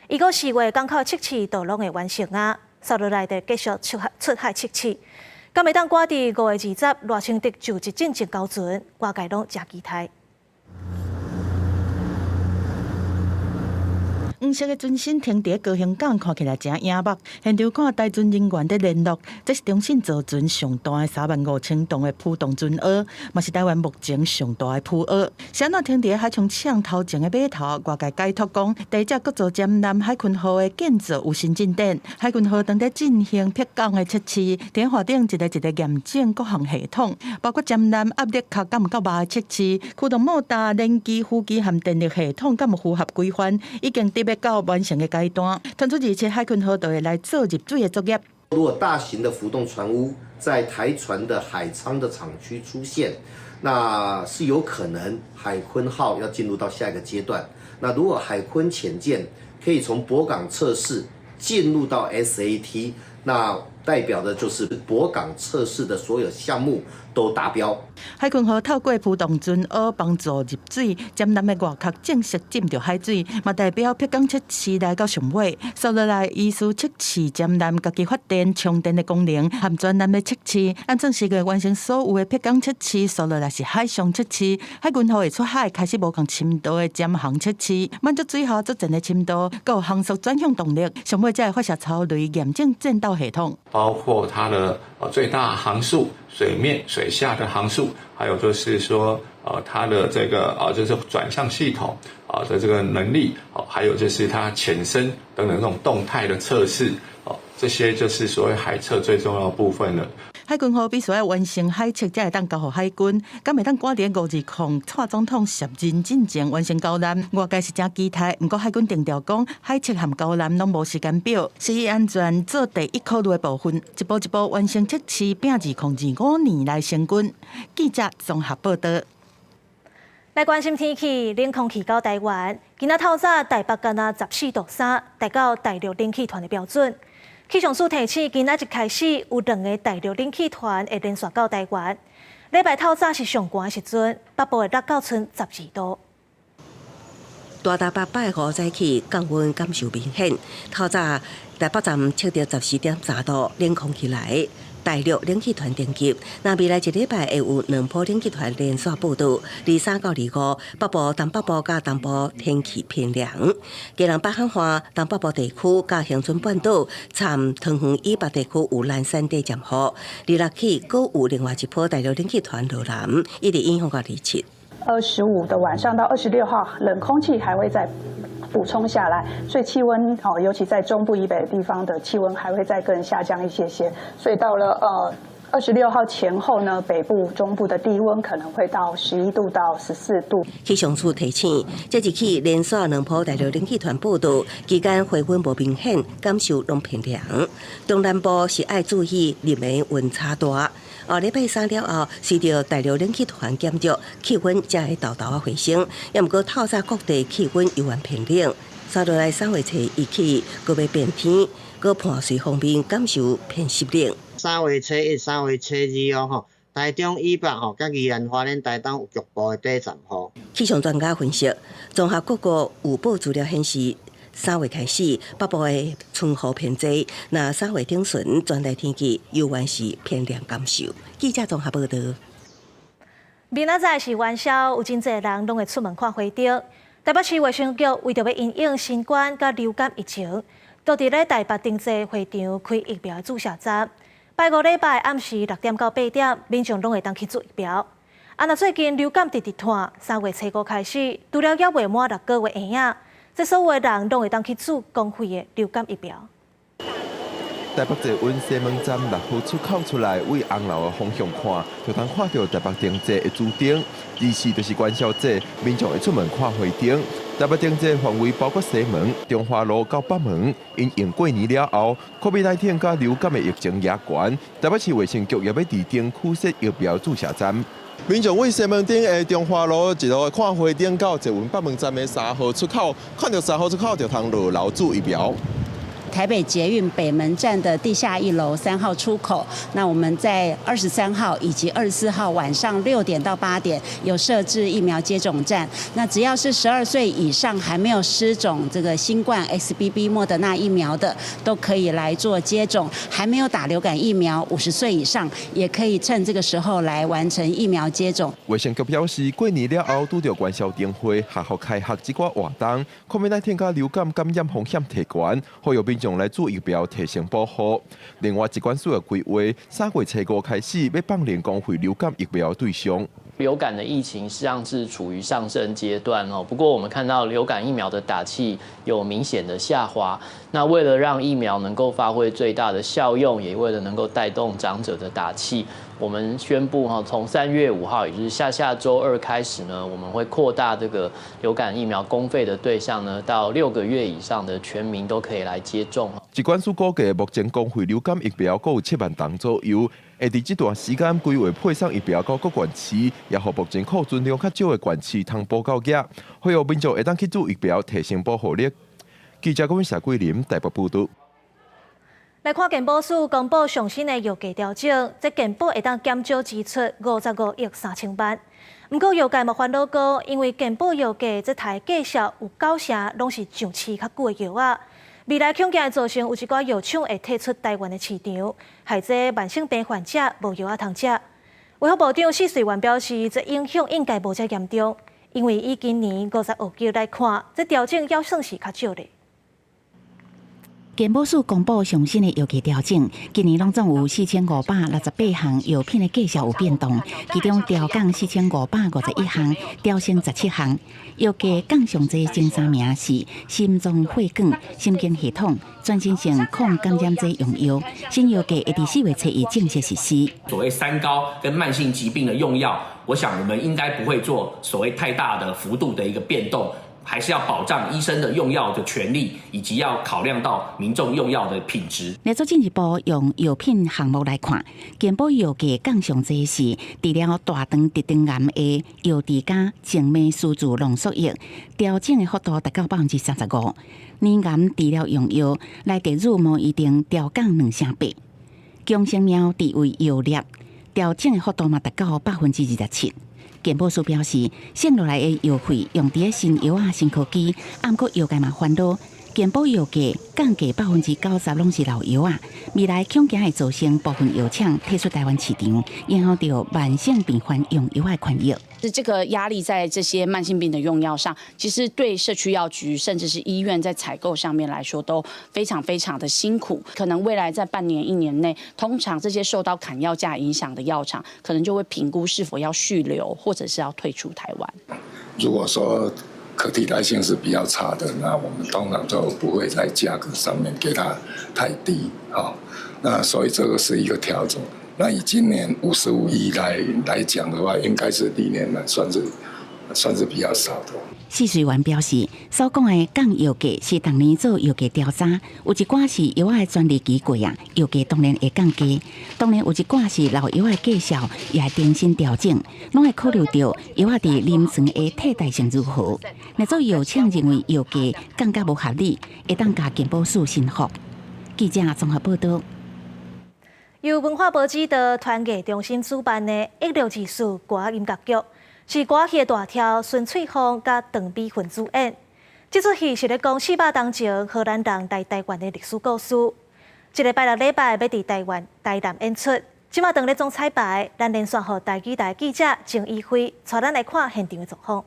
如果4月港口測試都攏會完成啊，紲落來就繼續出海測試。敢會當趕佇5月20賴清德就職進前交船，外界攏誠期待。黃色的船身停佇高雄港，看起來誠醒目。現場看台船人員佇聯絡，這是中信造船上大的3萬5千噸的浮動船塢，嘛是台灣目前上大的浮塢。是按怎停佇海昌廠頭前的碼頭？外界解讀講，第一隻國造潛艦海鯤號的建造有新進展。海鯤號當咧進行迫港的測試，佇岸頂一个一个驗證各項系統，包括潛艦壓力殼敢有夠密的測試，驅動莫達、電機、浮機和電力系統敢有符合規範，已經特別到完成的階段，傳出27海鯤號就會來做入水的作業。如果大型的浮動船塢在台船的海艙的廠區出現，那是有可能海鯤號要進入到下一個階段。那如果海鯤潛艦可以從泊港測試進入到 SAT，那代表的就是泊港測試的所有項目都達標。海鯤號透過浮動船塢幫助入水，潛艦的外殼正式浸著海水，嘛代表迫港測試來到上尾。紲落來，依序測試潛艦家己發電、充電的功能和全艦的測試。按算四月完成所有的迫港測試，紲落來是海上測試。海鯤號會出海開始無仝深度的潛航測試，滿足水下作戰的深度，閣有航速轉向動力。上尾才會發射魚雷驗證戰鬥系統。包括它的最大航速、水面、水下的航速，還有就是說它的這個就是轉向系統啊的這個能力，哦，還有就是它潛深等等這種動態的測試，哦，這些就是所謂海測最重要的部分了。海鯤號必須愛完成海測，才會當交予海軍。敢會當趕佇520蔡總統卸任進前完成交艦？外界是誠期待，毋過海軍定調講，海測和交艦攏無時間表，是以安全做第一考慮的部分，一步一步完成測試，拼2025年來成軍。記者綜合報道。來關心天氣，冷空氣到台灣，今仔透早台北干焦14.3度，達到大陸冷氣團的標準。氣象署提醒，今仔日開始有兩个大陸冷氣團會連續到台灣。禮拜透早是上寒的時陣，北部會落到賰12度。大台北拜五早起降溫感受明顯，透早台北站測著14.3度，冷空氣來，大陸冷氣團登級。那未來一禮拜會有兩波冷氣團連續報到，23到25，北部、東北部佮東部天氣偏涼。基隆北海岸、東北部地區佮恆春半島、參桃園以北地區有南山短暫雨。26起，閣有另外一波大陸冷氣團落南，一直影響到27。 25的晚上到26號，冷空氣還會再補充下來，所以氣溫哦，尤其在中部以北的地方的氣溫還會再更下降一些些。所以到了26號前後呢，北部、中部的低溫可能會到11度到14度。氣象署提醒，這一起連續兩波大陸冷氣團報到，期間回溫無明顯，感受攏偏涼。中南部是愛注意日暝溫差大。後禮拜三了後，隨著大陸冷氣團減弱，氣溫才會沓沓仔回升。也毋過透早各地氣溫猶原偏冷。煞落來3月初一起，閣欲變天，閣伴隨鋒面感受偏濕冷。 3月初一、3月初二哦，吼，台中以北吼，佮宜蘭花蓮、台東有局部的短暫雨。氣象專家分析，綜合各國有報資料顯示，3月開始北部的春雨偏濟，若3月頂旬全台天氣猶原是偏涼感受。記者綜合報道。明仔載是元宵，有真濟人攏會出門看花燈。台北市衛生局為著欲因應新冠佮流感疫情，都佇咧台北定濟會場開疫苗注射站。拜五禮拜暗時6點到8點，民眾攏會當去注疫苗。啊，若最近流感直直湠，3月初五開始，除了猶未滿6個月嬰仔，這所有的人攏會當去注公費的流感疫苗。台北捷運西門站6號出口出來，對紅樓的方向看，就通看著台北燈節的主燈。24就是元宵節，民眾會出門看花燈。台北燈節範圍包括西門、中華路到北門。因應過年了後，COVID-19佮流感的疫情也懸，台北市衛生局也欲佇燈區設疫苗注射站。民眾對西門町的中華路一路看花燈到捷運北門站的3號出口，看著3號出口就通落樓注疫苗。台北捷運北門站的地下一樓3號出口，那我們在23號以及24號晚上6點到8點有設置疫苗接種站。那只要是12歲以上還沒有施種這個新冠 XBB 莫德納疫苗的，都可以來做接種。還沒有打流感疫苗，50歲以上也可以趁這個時候來完成疫苗接種。衛生局表示，過年了後拄著元宵燈會、學校開學這寡活動，COVID-19佮流感感染風險提懸，呼籲民眾來注疫苗提升保護。另外，疾管署的規劃，3月初五開始欲放寬公費流感疫苗對象。流感的疫情實際上是處於上升階段哦，不過我們看到流感疫苗的打劑有明顯的下滑。那為了讓疫苗能夠發揮最大的效用，也為了能夠帶動長者的打劑，我們宣布哈，從3月5號，也就是下下週二開始呢，我們會擴大這個流感疫苗公費的對象呢，到6個月以上的全民都可以來接種。疾管署估計，目前公費流感疫苗閣有7萬劑左右，會佇這段時間規劃配送疫苗到各縣市，也予目前庫存量較少的縣市通補夠額，呼籲民眾會當去注疫苗，提升保護力。記者郭謝桂林台北報導。來看健保署公布上新的藥價調整，這健保會當減少支出55億3千萬。毋過藥界嘛煩惱講，因為健保藥價這台價數有九成攏是上市較久的藥仔，未來恐驚會造成有一寡藥廠會退出台灣的市場，害這慢性病患者無藥仔通食。衛福部長許瑞元表示，這影響應該無遮嚴重，因為以今年55億來看，這調整猶算是較少的。健保署公布上新的藥價調整，今年攏總有4568項藥品的價數有變動，其中調降4551項，調升17項。藥價降上濟前三名是心臟血管、神經系統、全身性抗感染劑用藥。新藥價會佇4月初1正式實施。所謂三高跟慢性疾病的用藥，我想我們應該不會做所謂太大的幅度的一個變動。還是要保障醫生的用藥的權利，以及要考量到民眾用藥的品質。來做進一步用藥品項目來看，健保藥價降上濟是治療大腸直腸癌的藥滴加靜脈輸注濃縮液，調整的幅度達到35%。乳癌治療用藥來特乳無一定調降2.8成，強生苗治胃藥粒調整的幅度嘛達到27%。健保署表示，省落來的藥費用佇咧新藥仔、新科技，毋過藥界嘛煩惱，健保藥價降價90%攏是老藥仔，未來恐驚會造成部分藥廠退出台灣市場，影響著慢性病患用藥的權益。是這個壓力在這些慢性病的用藥上，其實對社區藥局甚至是醫院在採購上面來說都非常非常的辛苦。可能未來在半年、一年內，通常這些受到砍藥價影響的藥廠，可能就會評估是否要續留，或者是要退出台灣。如果說可替代性是比較差的，那我們通常就不會在價格上面給它太低，好，那所以這個是一個調整。那以今年55億來講的話，應該是歷年來算是比較少的。試水員表示，所講的降藥價是逐年做藥價調查，有一寡是藥仔的專利期過啊，藥價當然會降低。當然有一寡是老藥的價數也會重新調整，攏會考慮著藥仔佇臨床的替代性如何。若做藥廠認為藥價降甲無合理，會當共健保署申復。記者綜合報道。由文化部指導團藝中心主辦的1624歌仔音樂劇，是歌仔戲的大柱孫翠鳳佮鄧美雲主演。這齣戲是咧講400冬前荷蘭人來台灣的歷史故事。這个拜六禮拜欲佇台灣台南演出。這馬當咧總彩排，咱連線予台語台記者鄭怡輝，帶咱來看現場的狀況。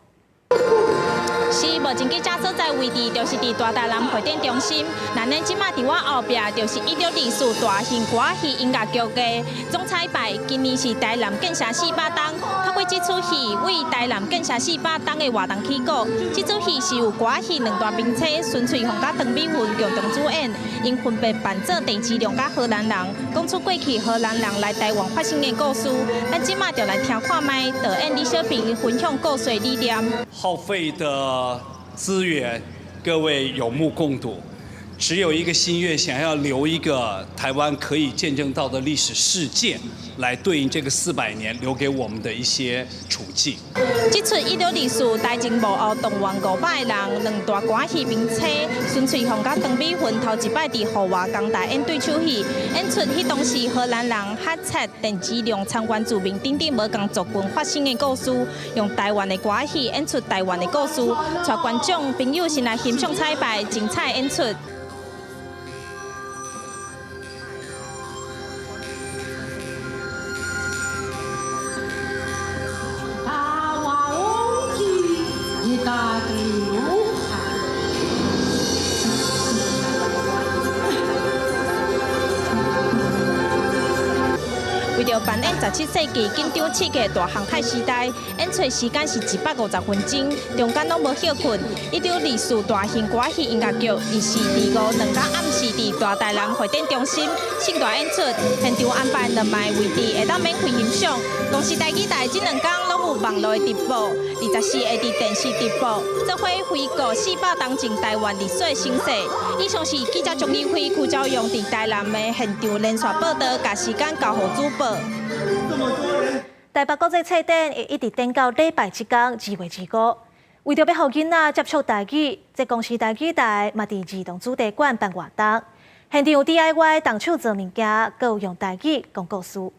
是，目前記者所在位置就是佇大台南會展中心。那咱這馬佇我後壁就是1624大型歌仔戲音樂劇的總彩排。今年是台南建城400冬，透過這齣戲為台南建城400冬的活動起鼓。這齣戲是由歌仔戲兩大名星孫翠鳳佮鄧美雲共同主演，𪜶分別扮做鄭芝龍佮荷蘭人，講出過去荷蘭人來台灣發生的故事。咱這馬就來聽看覓導演李小平分享故事理念。耗費的資源，各位有目共睹。只有一個心願，想要留一個台灣可以見證到的歷史事件，來對應這個400年留給我們的一些處境。這齣1624台前幕後動員500個人，兩大歌仔戲名星孫翠鳳佮鄧美雲頭一擺佇戶外講台演對手戲，演出彼當時荷蘭人哈察鄭芝龍參原住民等等無仝族群發生的故事，用台灣的歌仔戲演出台灣的故事，帶觀眾朋友先來欣賞彩排，精彩演出。為著扮演17世紀緊張刺激大航海時代，演出時間是150分鐘，中間攏無歇睏。1924大型歌仔戲音樂劇，24、25兩工暗時佇大台南會展中心盛大演出，現場安排2萬個位置，會當免費欣賞。公視台語台這兩工攏有網路的直播，24會佇電視直播，做伙回顧400冬前台灣歷史的盛世。以上是記者張怡輝、邱昭勇佇台南的現場連線報導，共時間交予主播。台北國際冊展會一直展到禮拜這工2月25。為著欲予囡仔接觸台語，這公視台語台嘛佇兒童主題館辦活動，現場有 DIY 動手做物件，閣有用台語講故事。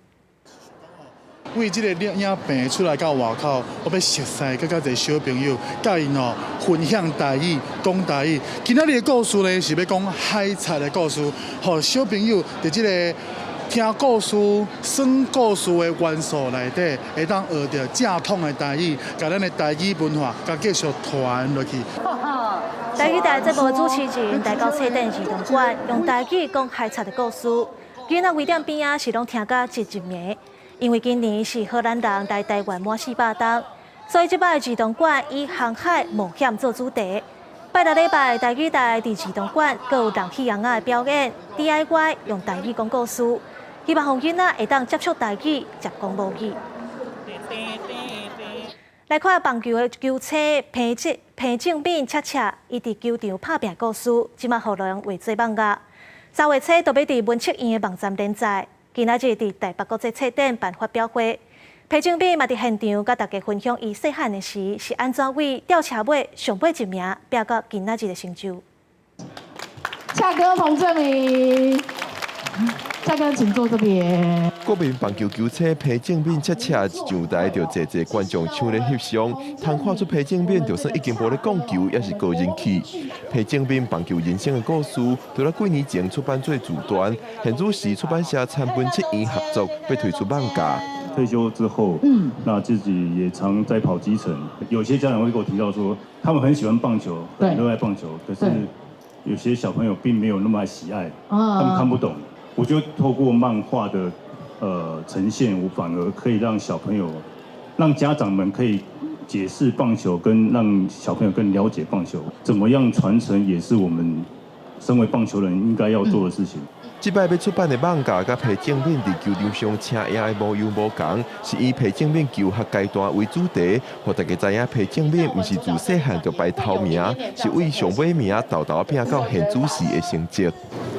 為這個影棚出來到外口，我欲熟似閣較濟小朋友，佮𪜶哦分享台語、講台語。今仔日的故事呢，是欲講海賊的故事，予小朋友佇這個聽故事、耍故事的元素內底，會當學著正統的台語，共咱的台語文化，共繼續傳落去。台語台節目主持人來到冊頂兒童館，用台語講海賊的故事。囡仔圍踮邊仔是攏聽甲入入迷，因為今年是荷蘭人來台灣滿400冬，所以這擺兒童館以航海冒險做主題。拜六禮拜台語台佇兒童館，閣有人戲尪仔的表演，DIY 用台語講故事，希望予囡仔會當接觸台語，接講母語。來看棒球的球星彭正彭政閔恰恰，伊佇球場拍拚故事，這馬予人畫做漫畫。3月初就欲佇文策院的網站連載，今仔日佇台北國際冊展辦發表會。彭政閔嘛佇現場佮大家分享，伊細漢的時是按怎為吊車尾上尾一名，拚到今仔日的成就。恰哥彭政閔，恰哥請坐這邊。國民棒球球星彭政閔恰恰上台就濟濟觀眾搶咧翕相，通看出彭政閔就算已經無咧講球，也是高人氣。彭政閔棒球人生的故事，除了幾年前出版做自傳，現此時出版社參文策院合作，欲推出漫畫。退休之後，那自己也常在跑基層。有些家長會跟我提到說，他們很喜歡棒球，很熱愛棒球，可是有些小朋友並沒有那麼喜愛，他們看不懂。我就透過漫畫的呈現，我反而可以讓小朋友，讓家長們可以解釋棒球，跟讓小朋友更了解棒球，怎麼樣傳承，也是我們身為棒球人應該要做的事情。這擺欲出版的漫畫，佮彭政閔佇球場上車贏的模樣無仝，是以彭政閔求學階段為主題，予大家知影彭政閔毋是自細漢就排頭名，是為上尾名沓沓拚到現此時的成績。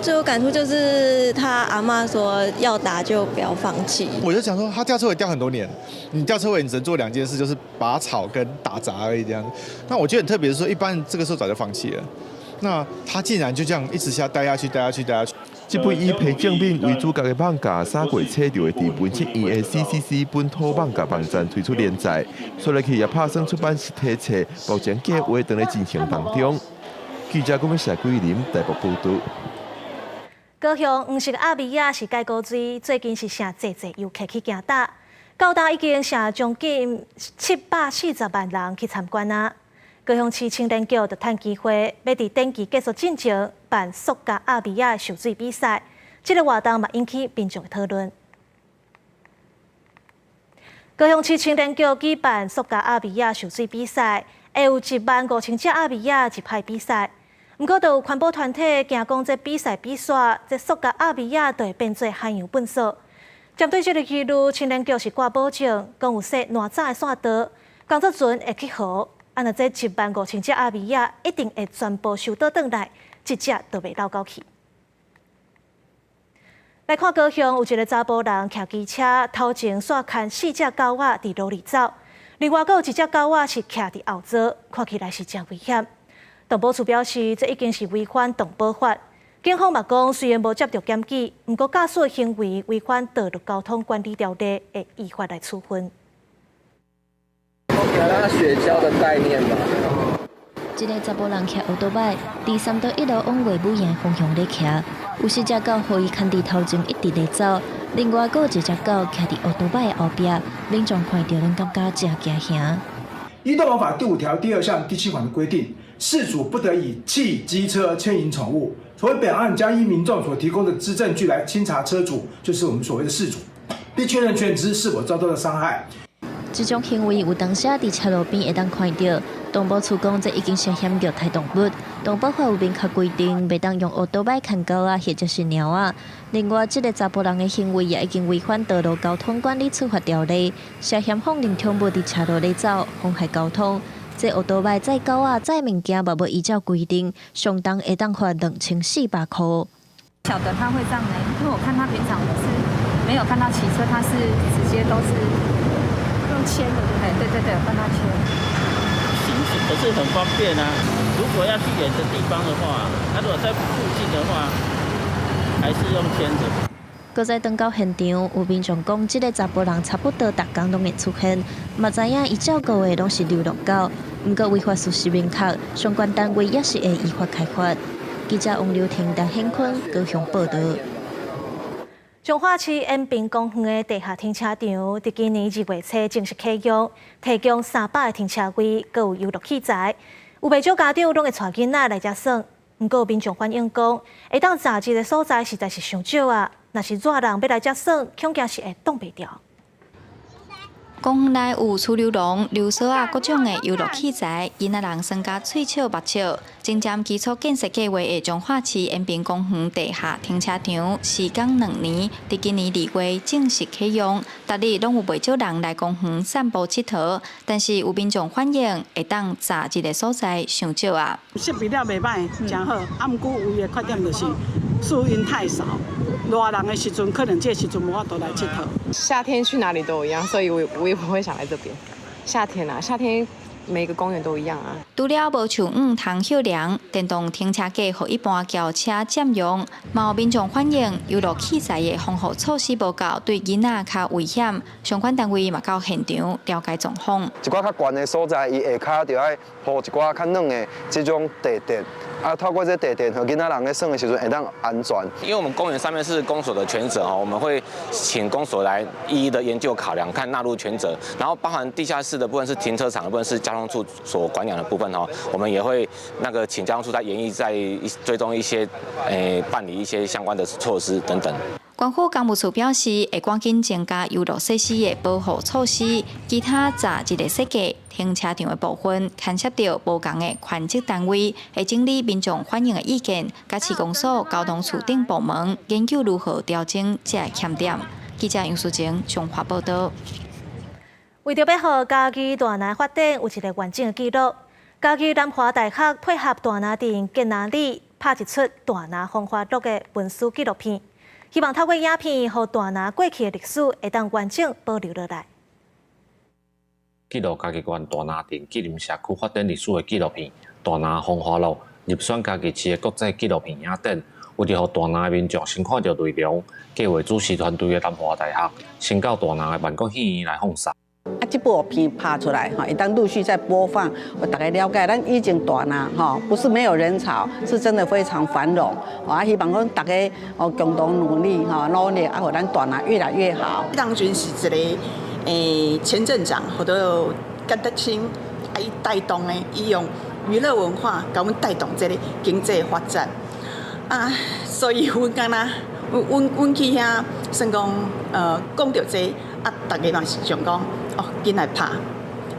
最有感觸就是他阿嬤說要打就不要放棄。我就想說，他吊車尾吊很多年，你吊車尾你只能做兩件事，就是拔草跟打雜而已這樣。那我覺得很特別的是說，一般這個時候早就放棄了，那他竟然就這樣一直下待下去，待下去，待下去。這本以彭政閔為主角的漫畫，3月初就會佇文策院的 CCC 本土漫畫網站推出連載。說來去也拍算出版實體冊，目前計劃正咧進行當中。記者郭美謝桂林台北報導。高雄黃色鴨米仔是蓋高水，最近是誠濟濟遊客去行搭，到今已經成將近740萬人去參觀啊。高雄市青年局就趁機會，欲佇典期結束進前辦塑膠鴨米仔泅水比賽，這個活動嘛引起民眾的討論。高雄市青年局舉辦塑膠鴨米仔泅水比賽，會有1萬5千隻鴨米仔入海比賽。毋過，就有環保團體驚講，這比賽比煞，這塑膠鴨米仔就會變做海洋糞埽。針對這個疑慮，青年局是掛保證，講有設爛早的線道，工作船會去河。啊，若這1萬5千隻鴨米仔一定會全部收倒轉來，一隻都袂漏狗去。來看高雄有一個查埔人騎機車頭前煞牽四隻狗仔佇路裡走，另外閣有一隻狗仔是徛佇後座，看起來是誠危險。動保處表示，這已經是違反動保法。警方嘛講，雖然無接著檢舉，毋過駕駛行為違反道路交通管理條例，會依法來處分。雪橇的概念吧。這个查埔人騎歐多擺，佇三多一路往衛武營方向咧騎，有四隻狗予伊牽佇頭前一直咧走，另外閣有一隻狗徛佇歐多擺的後壁，民眾看著攏感覺誠驚嚇。依動保法第5條第2項第7款的規定，飼主不得以汽機車牽引寵物。所以本案將依民眾所提供的資證據來清查車主，就是我們所謂的飼主，並確認犬隻是否遭到了傷害。這種行為有當時佇車路邊會當看著，動保處講這已經涉嫌虐待動物。動保法有明確規定，袂當用歐多擺牽狗仔或者是貓仔。另外，這个查埔人的行為也已經違反道路交通管理處罰條例，涉嫌放任寵物佇車路咧走，妨害交通。這歐多擺載狗仔載物件，嘛無依照規定，上重會當罰2400塊。曉得他會這樣呢，因為我看他平常是沒有看到騎車，他是直接都是用牽的，對對對對，我幫他牽。行駛可是很方便啊，如果要去遠的地方的話，那如果在附近的話，還是用牽的。閣再轉到現場，有民眾講，這个查埔人差不多逐工攏會出現，嘛知影伊照顧的攏是流浪狗，毋過違法事實明確，相關單位也是會依法開罰。記者王劉婷、陳顯坤高雄報導。彰化市延平公園的地下停車場，佇今年2月初正式啟用，提供300个停車位，閣有遊樂器材。有袂少家長攏會帶囡仔來遮耍。毋過民眾反映講，會當閘熱的所在實在是傷少啊！若是熱人欲來遮耍，恐驚是會擋袂牢。公園內有儲溜廊、溜索仔各種的遊樂器材，囡仔人耍甲喙笑目笑。前瞻基礎建設計劃的彰化市延平公園地下停車場，時隔2年，佇今年2月正式啟用。逐日攏有袂少人來公園散步𨑨迌，但是有民眾反映，會當閘熱的所在傷少啊。設備了袂䆀，誠好，啊，毋過唯一的缺點就是樹蔭太少，熱人的時陣可能這時陣無法度來𨑨迌。夏天去哪裡都一樣，所以我也不會想來這邊。夏天啊，夏天每個公園都一樣啊。除了無樹蔭通歇涼，電動停車格予一般轎車佔用，嘛有民眾反映遊樂器材的防護措施無夠，對囡仔較危險。相關單位嘛到現場了解狀況。一寡較懸的所在，伊下跤就愛鋪一寡較軟的這種地墊，啊，透過這地墊，予囡仔人咧耍的時陣會當安全。因為我們公園上面是公所的權責哦，我們會請公所來一一的研究考量，看納入權責，然後包含地下室的部分是停車場的部分是交通處所管養的部分哦，我們也會那個請交通處再研議，再追蹤一些辦理一些相關的措施等等。縣府工務處表示，會趕緊增加遊樂設施的保護措施，其他閘熱的設計、停車場的部分，牽涉著無仝的權責單位，會整理民眾反映的意見，佮市公所、交通處等部門研究如何調整這个欠點。記者楊淑晴彰化報導。為著欲予嘉義大林發展有一個完整的記錄，嘉義南華大學配合大林鎮建南里拍一齣大林風華錄的文史紀錄片，希望透過影片，予大林過去的歷史會當完整保留落來。記錄嘉義縣大林鎮吉林社區發展歷史的紀錄片《大林風華錄》入選嘉義市的國際紀錄片影展。為著予大林的民眾先看著內容，計劃主持團隊的南華大學先到大林的萬國戲院來放送。啊，這部片拍出來，吼，會當陸續在播放，予大家了解，咱以前大林，吼，不是沒有人潮，是真的非常繁榮。啊，希望講大家哦共同努力，吼，努力啊，予咱大林越來越好。當陣是一個前鎮長，號做甘德清，啊，伊帶動的，伊用娛樂文化共阮帶動這个經濟發展。啊，所以阮敢若，阮去遐算講，講著這，啊，逐家嘛是想講，哦，緊來拍，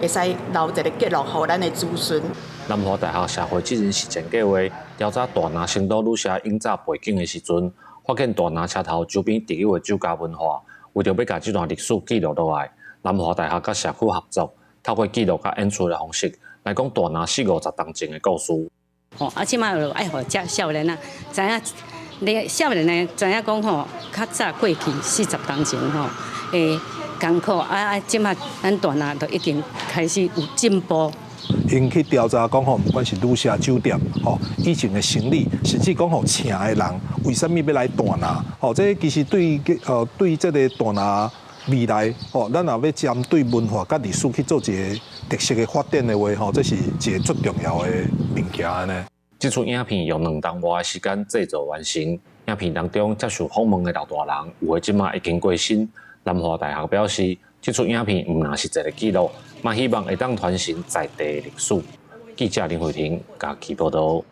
會使留一个記錄，予咱的子孫。南華大學社會責任實踐計劃調查大林成都旅社永早背景的時陣，發現大林車頭周邊特有的酒家文化，為著欲共這段歷史記錄落來，南華大學佮社區合作，透過記錄佮演出的方式來講大林四五十冬前的故事。吼，啊，這擺就愛予遮少年仔知影，你少年的知影講吼，較早過去40冬前吼，艱苦啊啊！這擺咱大林就已經開始有進步。𪜶去調查講吼，毋管是旅社酒店吼，以前的生理，甚至講吼請的人為啥物欲來大林？吼，這其實對這个大林未來吼，咱若欲針對文化佮歷史去做一个特色的發展的話，吼，這是一个足重要的物件呢。這齣影片用2冬外的時間製作完成。影片當中接受訪問的老大人，有的這馬已經過身。南華大學表示，這齣影片毋但是一个記錄，嘛希望會當傳承在地的歷史。記者林慧婷嘉義報導。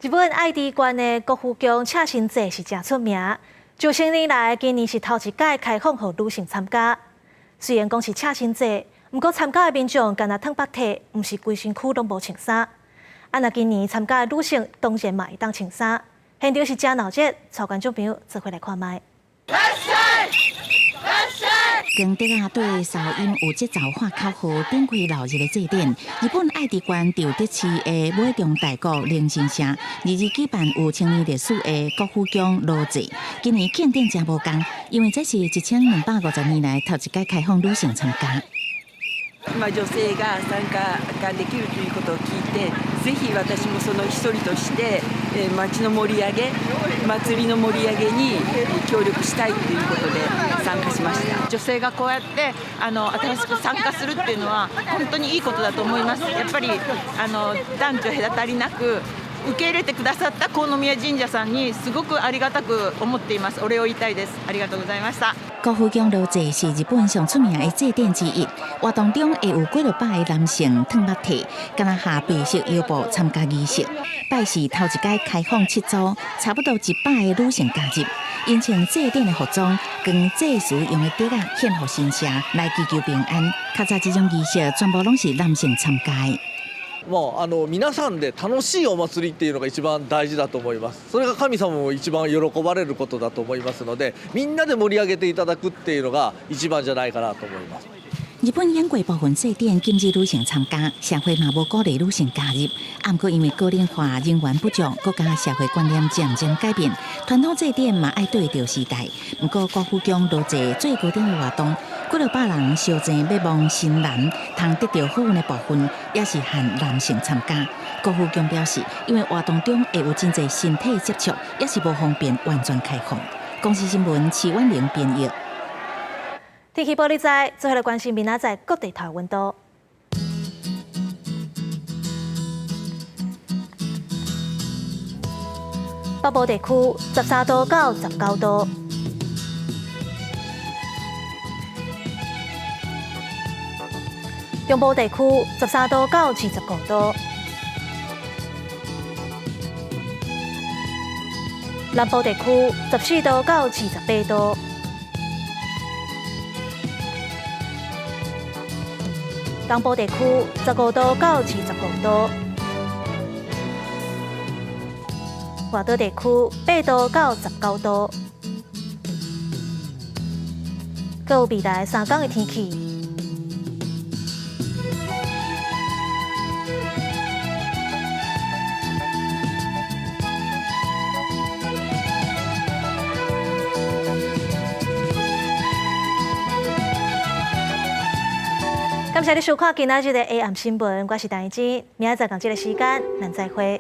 日本愛知縣的國父宮赤身祭是誠出名，上千年來今年是頭一擺開放予女性參加。雖然講是赤身祭，毋過參加的民眾干焦褪腹體，毋是規身軀攏無穿衫。啊，若今年參加的女性當然嘛會當穿衫。現場是誠鬧熱，帶觀眾朋友做伙來看覓。光竹仔對哨音有節奏喊口號，展開鬧熱的祭典。日本愛知縣稻德市的尾中大國靈神社，二日舉辦有千年歷史的國父宮爐祭。今年慶典誠無仝，因為這是1250年來頭一擺開放女性參加。今女性が参加ができるということを聞いて、ぜひ私もその一人として町の盛り上げ、祭りの盛り上げに協力したいということで参加しました。女性がこうやって新しく参加するっていうのは本当にいいことだと思います。やっぱり男女隔たりなく受け入れてくださった國宮神社さんにすごくありがたく思っています。お禮を言いたいです。ありがとうございました。古浮宮爐祭是日本上出名的祭典之一，活動中會有幾落百个男性脫目體，敢若下白色腰布參加儀式。拜是頭一擺開放七組，差不多100个女性加入，𪜶穿祭典的服裝，將祭司用的笛仔獻予神社來祈求平安。較早這種儀式全部攏是男性參加的。もう皆さんで楽しいお祭りっていうのが一番大事だと思います。それが神様も一番喜ばれることだと思いますので、みんなで盛り上げていただくっていうのが一番じゃないかなと思います。日本演過部分祭典禁止女性參加，社會嘛無鼓勵女性加入。啊，毋過因為高齡化、人員不足，國家社會觀念漸漸改變，傳統祭典嘛愛對著時代。毋過古浮宮爐祭最高點的活動，幾落百人相爭欲望神男，通得著好運的部分，也是限男性參加。古浮宮表示，因為活動中會有真濟身體接觸，也是無方便完全開放。公視新聞徐婉玲編譯。天氣報你知，最後來關心明仔載各地頭溫度。北部地區13度到19度，中部地區13度到25度，南部地區14度到28度。東部地區15度到25度，外島地區8度到19度。閣有未來3天的天氣。感謝你收看今仔日的 AM 新聞，我是陳怡靜，明仔載仝這个時間，咱再會。